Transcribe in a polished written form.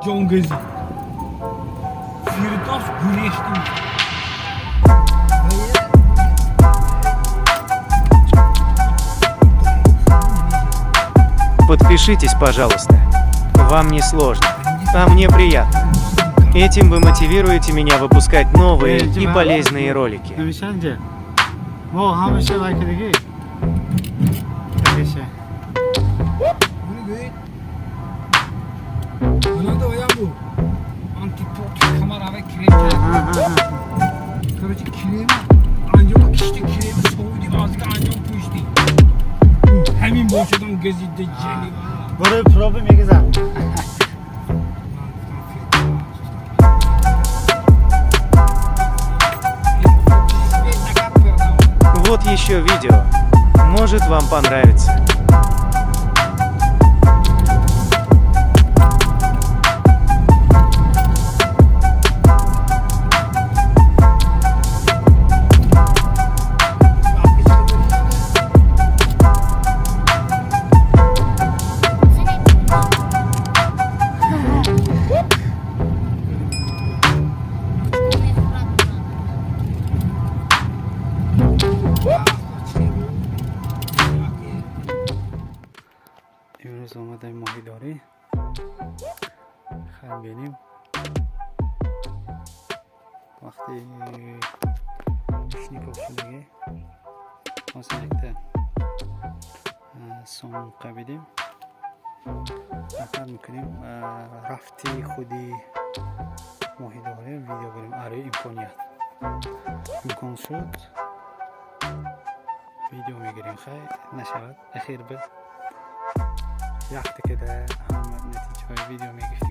Ҷонгазӣ Фирдавс гурехтим. Подпишитесь, пожалуйста. Вам не сложно, а мне приятно. Этим вы мотивируете меня выпускать новые и полезные ролики. Навишанҷа мо ҳамеша лайкадагӣ ҳамеша. Гӯед. Мана оям бу. Антипот камар крем. Короче, крем анҷом кишти, крем совуди, азга анҷом пӯшти. Ҳамин бошадам газида ҷани. Барои проба мегизам. Ман гуфтам, Фирдавс. Вот еще видео. Может, вам понравится. Имрӯз омадаем моҳидорӣ. Хайр, бинем. Вақти пикников шудагӣ, ҳозир якта сом қабидем, ҳаракат мекунем рафти худи моҳидорӣ видео гирем. Ари имконият имкон шуд, видео мегирем. Хай, нашавад, ахир би якта кида ҳама натиҷаҳои видео мегирифтем.